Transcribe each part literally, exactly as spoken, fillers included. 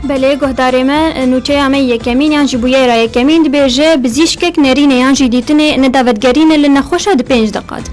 Belê, guhdarê me, nûçeya me yekemîn yan jî bûyera yekemîn dibêje, bizîşkek nerîne yan jî dîtinê neda vegerîne li nexweşa di pênc deqa de.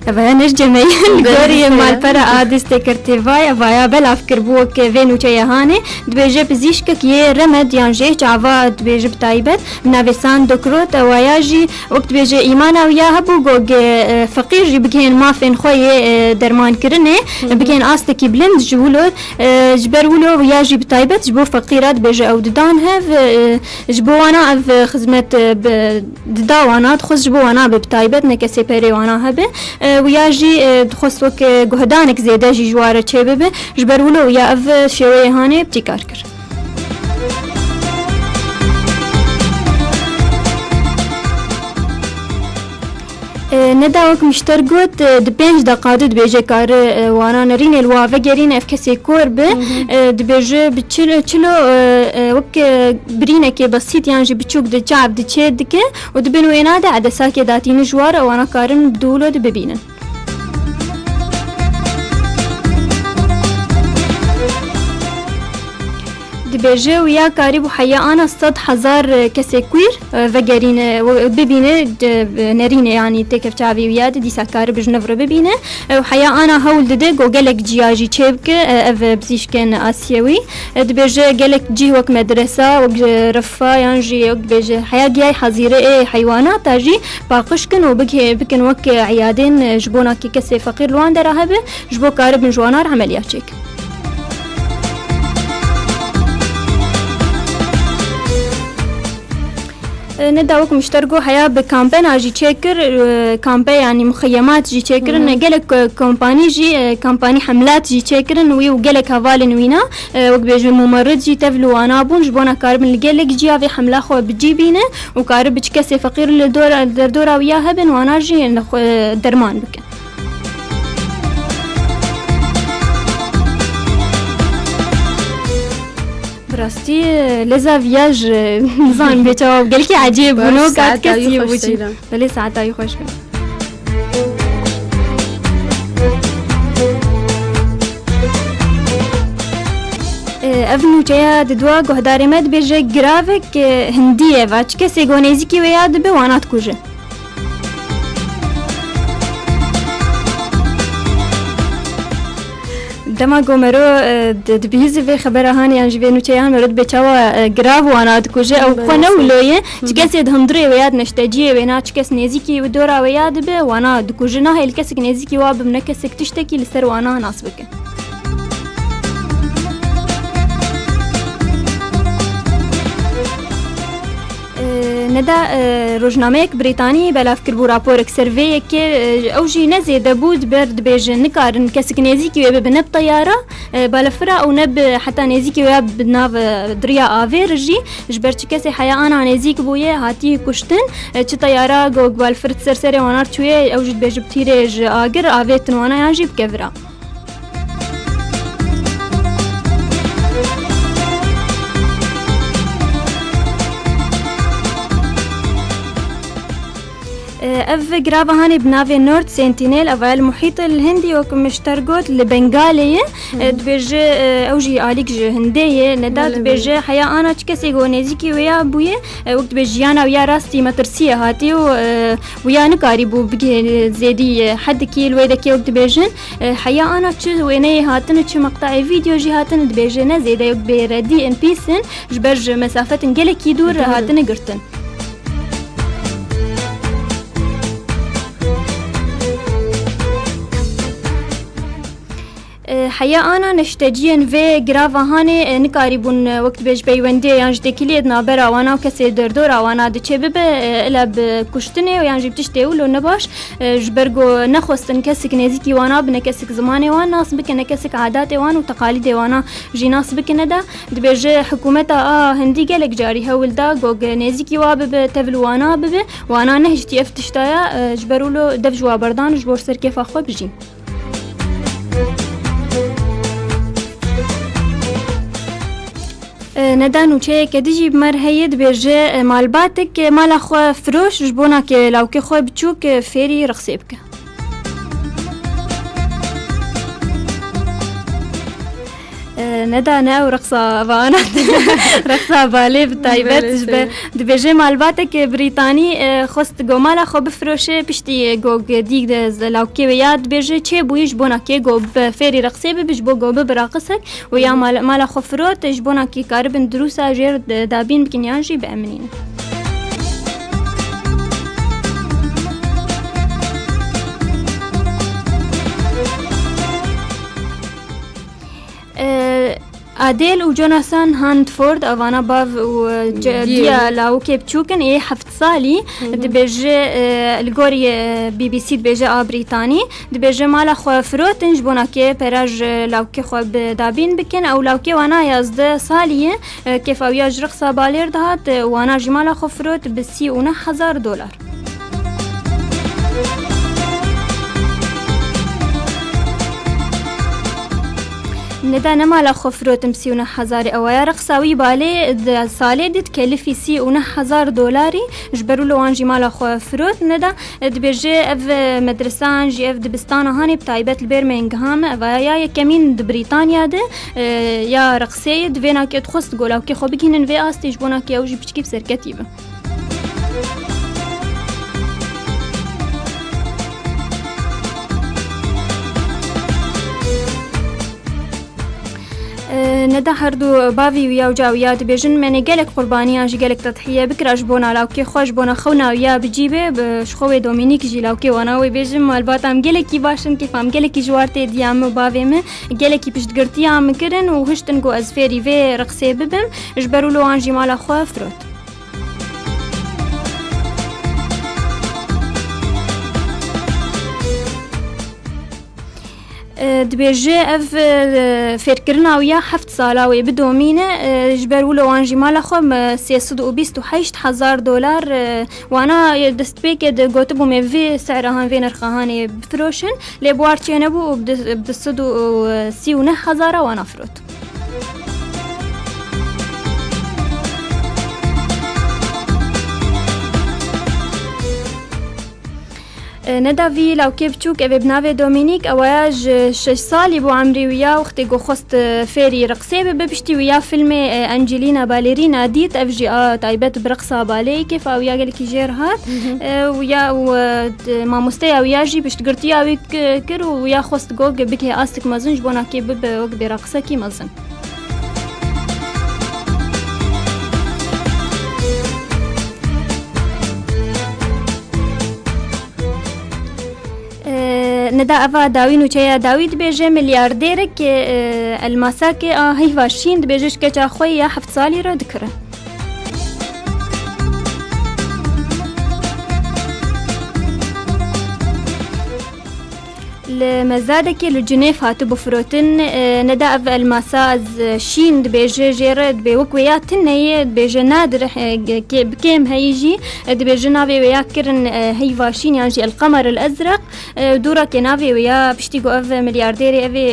Eve ne cemeyî, li gorî malpera Adîs tê kir têvay, evaya belav kir bû wek vê nûçeyê hanê. Dibêje bizîşkek yê remed yan jê çava dibêje bi taybet, bi navê Sandro Krot, ewaya jî wek dibêje îmana wî ya hebû, got, e, feqîr jî bigihên mafên xwe yê, e, dermankirinê, bigihên astekî bilind ji wilo, e, ji ber wilo ya jî bi taybet ji bo feqîra dibêje ew didan hev, e, ji bo wana ev xizmet, e, bi, dida wana, dixwest ji bo wana be bi taybet, ne kesê perê wana hebe. E, wiya jî, e, dixwest wek, e, guhdanek zêde jî ji wa re çêbibe. Ji ber wilo wiya ev şêweyê hanê bicîkar kir. E, neda wek mişter got, e, di pênc deqa de dibêje kare, e, wana nerînê li wa vegerîne ev kesê kor be. E, dibêje bi çilo, çilo, e, e, wek, e, birînekê besît yan jî biçûk di çav di çê dike û di bin wêna de edesakê datîne ji wa re, wana karin bi dûlo de bibînin. Dibêje wiya karîbû heya ana sed hezar kesê kwîr, e, vegerîne, e, bibîne, e, nerîne, yanî têkev çavê wiya de dîsa karibû ji nû re bibîne. E, û heya ana hewl dide ku gelek ciya jî çêbike, e, ev bizîşkên Asyewî. E, dibêje gelek cih wek medresa, wek, e, refa yan jî wek dibêje heya giyay hezîre ê heywanata jî paqij kin û bike-, bikin wek, e, eyadên, e, ji bo nakê kesê feqîr li wan dera hebe, ji bo karibin ji wana re emeliya çêkin. E, neda wek mişter got heya bi kampena jî çêkir, e, kampe yanî muxeyemat jî çêkirin. Gelek, e, kompanî jî, e, kampanî hemlat jî çêkirin wî û gelek hevalên wîna, e, wek bêjin mumerid jî tev li wana bûn ji bona karibin li gelek ciya vê hemla xwe bi cî bîne û karibin çi kesê feqîr li dora, derdora wiya hebin wana jî nexwe-, derman bikin. Bi rastî, leza viya ji, nizanim bê çawa, gelkî ecêb bû, no kat kesî bû çî. Belê, saeta wî xweş be. Ev nûçeya di dua guhdarê me dibêje, giravek, e, hindî ye, va çi kesê go nêzîkî wê ya dibe, wana dikuje. Dema ku mero, e, di-, dibihîzî vê xebera hanê yan jî vê nûçeyan mero dibê çawa, e, girav wana dikuje, ew xwe ne wilo ye. Çi kesê di hundirê wê ya, di neşteciyê wê na, çi kes nêzîkî wî dora wê ya dibe, wana dikuje. Nahê li kesek nêzîkî wa bim, ne kesek tiştekî li ser wana nas bike. E, neda, e, rojnameyek Brîtanî belav kiribû raporek ser vê yekê, e, ew jî ne zêde bû, di ber dibêje nikarin kesik nêzîkî wê bibe ne bi teyara, e, balefira û ne bi heta nêzîkî wê ya bi nav, e, diriya avê re jî, ji ber çi kesê heya ana nêzîk bûye, hatiye kuştin, e, çi teyara go balefir ser serê wana re çûye, ew jî dibêje bi tîrê ji agir avêtin wana yan jî bi kevira. Ev girava hanê bi navê North Sentinel, eva li muhîtê li Hindî wek min ji te re got li Bengalê ye. Dibêje, ew jî alîk ji Hindê ye. Neda dibêje heya ana çi kesê ku nêzîkî wê ya bûye, wek dibêje jiyana wî ya rastî metirsî ye hatî û, wî ya nikarîbû bigihê zêdî, hedikî li wê dekê wek dibêjin. E, heya ana çi wêneyê hatine, çi meqtayê vîdeo jî hatine, dibêje ne zêde yok bê redî in pîs in, ji ber ji mesafetin gelekî dûr hatine girtin. E, heya ana neşteciyên vê girava hanê, e, nikarîbûn, e, wek dibêj peywendiyê yan ji têkiliyê di navbera wana û kesê derdora wana diçe bibe, e, ila bi kuştinê û yan jî bi tiştê wilo nebaş. E, ji ber ku nexwestin kesik nêzîkî wana bine, kesik zimanê wan nas bike, ne kesik adatê wan û teqalîdê wana jî nas bike, neda dibêje hikûmeta a Hindî gelek carî hewl da ku nêzîkî wa bibe, tev li wana bibe. Wana nehiştî ev tişta ya, e, ji ber wilo dev ji wa berdan ji bo ser kêfa xwe bijîn. E, neda nûçeyeke dijî bi me re heye, dibêje, e, malbatek, e, mala xwe firoş ji bona ke lawkê xwe biçûk, e, fêrî rexsê bike. Neda, ne ew reqsa vana, reqsa balê bi taybet. Belê, ji be-, sê. Dibêje malbateke Brîtanî, e, xwest go mala xwe bifroşe, piştî go dîk de z-, lawkê wê ya dibêje çê bûyî ji bona kê go bi fêrî reqsê bibe, ji bo go bibe raqisek û ya mal-, mala xwe firot, ji bona kê karibin dirûsa jêr d-, dabîn bikin yan jî bieminînin. E, Adele û Jonathan Handford, evana bav û, e, ce-, Diya. Diya lawikê biçûk in, ê heft salî, Hı hı. Dibêje, e, li gorî, e, B B C dibêje a Brîtanî, dibêje mala xwe firotin ji bona kê pera ji lawikê xwe bi dabîn bikin. Ew lawikê wana yazdeh salî ye, e, kêfa wî ya ji rixsa balêr dihat, e, wana jî mala xwe firot bi sî û neh hezar dolar. Neda, ne mala xwe firotin bi sî û neh hezarê, ew ya reqsa wî balê di salê de dikelifî sî û neh hezar dolarî, ji ber wilo wan jî mala xwe firot. Neda, dibêje ev medresan jî, ev dibistana hanê bi taybet li Birmingham, ev ya yekemîn di Brîtanya de, e, ya reqsê ye, di vê nakê dixwest go lawkê xwe bigihînin vê astê ji bona kê ew jî piçkî bi serketî be. E, Neda, her du bavî wî ya û ca wî ya dibêjin, me ne gelek qurbaniyan jî gelek tedhiye bikira ji bona lawkê xwe, ji bona xewna wî ya bi cî bê, bi, ji xwe wê Domînîk jî lawkê wana wê bêjin, malbata em gelekî baş in, kêfa em gelekî ji war tê diya min û bavê min, gelekî piştgirtiya min kirin û hiştin ku ez fêrî vê reqsê bibim, ji ber wilo wan jî mala xwe firot. E, dibêje ev, e, fêrkirina wî ya heft sala wê bidomîne, e, ji ber wilo wan jî mala xwe me sê sed û bîst û heşt hezar dolar, e, wana, e, destpêkê de gotibû me vê sehra han, vê nirxa hanê bifiroşin, lê bi war çênebû û bi du, bi du sed û sî û neh hezara wana firot. E, Neda, vî lawkê biçûk, ev ê bi navê Domînîk, ew ya ji şeş salî bû emrî wî ya, wextê ku xwest, e, fêrî reqsê bibe, piştî wî ya filmê, e, Angelina Ballerina dît, ev jî a taybet bi reqsa baleyî, kêfa wî ya gelekî jêr hat. Hı hı. E, wî ya û, e, t-, mamosteya wî ya jî piştgirtiya wî k-, kir û wî ya xwest ku bike astik mezin ji bona kê bibe wek bêraqisekî mezin. E, Neda, eva dawî nûçeya dawî dibêje, milyardêrek, e, elmasakê a heyva şîn dibêje ji keça xwe ya heft salî re dikire. Li mezadekê li Cinêv hatibû firotin, e, Neda, ev elmasa ez, e, şîn dibêje jê re, dibê wek wê ya tune ye, dibêje nadir, e, ge-, kê-, bi kêm heyî jî, e, dibêje navê wê ya kirin, e, heyva şîn yan jî El Qemer El Ezreq. E, dûra kê navê wê ya piştî ku ev milyardêrê ev ê,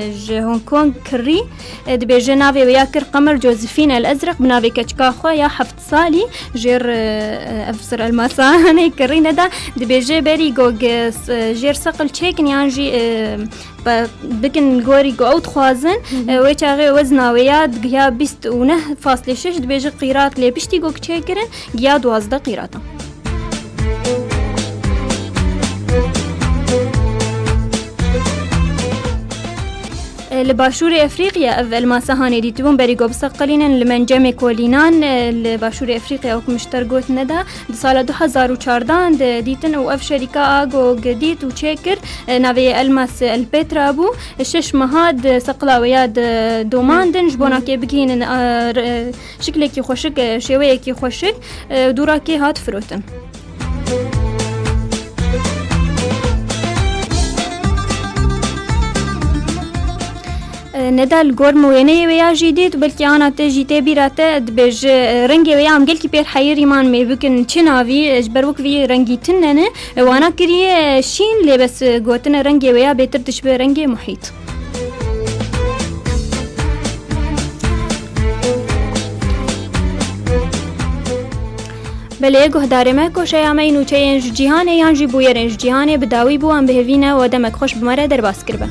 e, ji Hong Kong kirî, e, dibêje navê wê ya kir Qemer Josephine El Ezreq bi navê keçika xwe ya heft salî jêr, e, ev sir elmasanê kirî, Neda, dibêje berî go ge-, s-, jêr seqil çêkin yan jî, e, be-, bikin gorî ku ew dixwazin, Hı hı. e, wê çaxê wezna wê ya digiya bîst û neh faslê şeş, dibêje qîrat, lê piştî ku çêkirin giya duwazdeh qîratan. Li Başûrê Efrîqya ev elmasa hanê dîtibûn, berî ku biseqilînin li Mencemê Kolînan, li Başûrê Efrîqya, wek min ji te re got, Neda, di sala du hezar û çardehan de dîtin û ev şerîka a go dît û çêkir, navê yê elmas El Petra bû. Şeş meha di seqila wê ya de domandin, ji bona kê bigihînin, e, re-, şiklekî xweşik, e, şêweyekî xweşik, e, dûra kê hat firotin. E, Neda, li gor min wêneyê wê ya jî dît, belkî ana te jî tê bîra te, dibêje, e, rengê wê ya em gelkî pêr heyirî man, mê bikin çi navî, e, ji ber wek vî rengî tune ne, e, wana kiriye, e, şîn, lê bes, e, gotine rengê wê ya bêtir dişibe rengê muhît. Belê, guhdarê me, koşeya me yî nûçeyên ji cîhanê yan jî bûyerên ji cîhanê bi dawî bû, em bi hêvî ne we demek xweş bi me re derbas kiribe.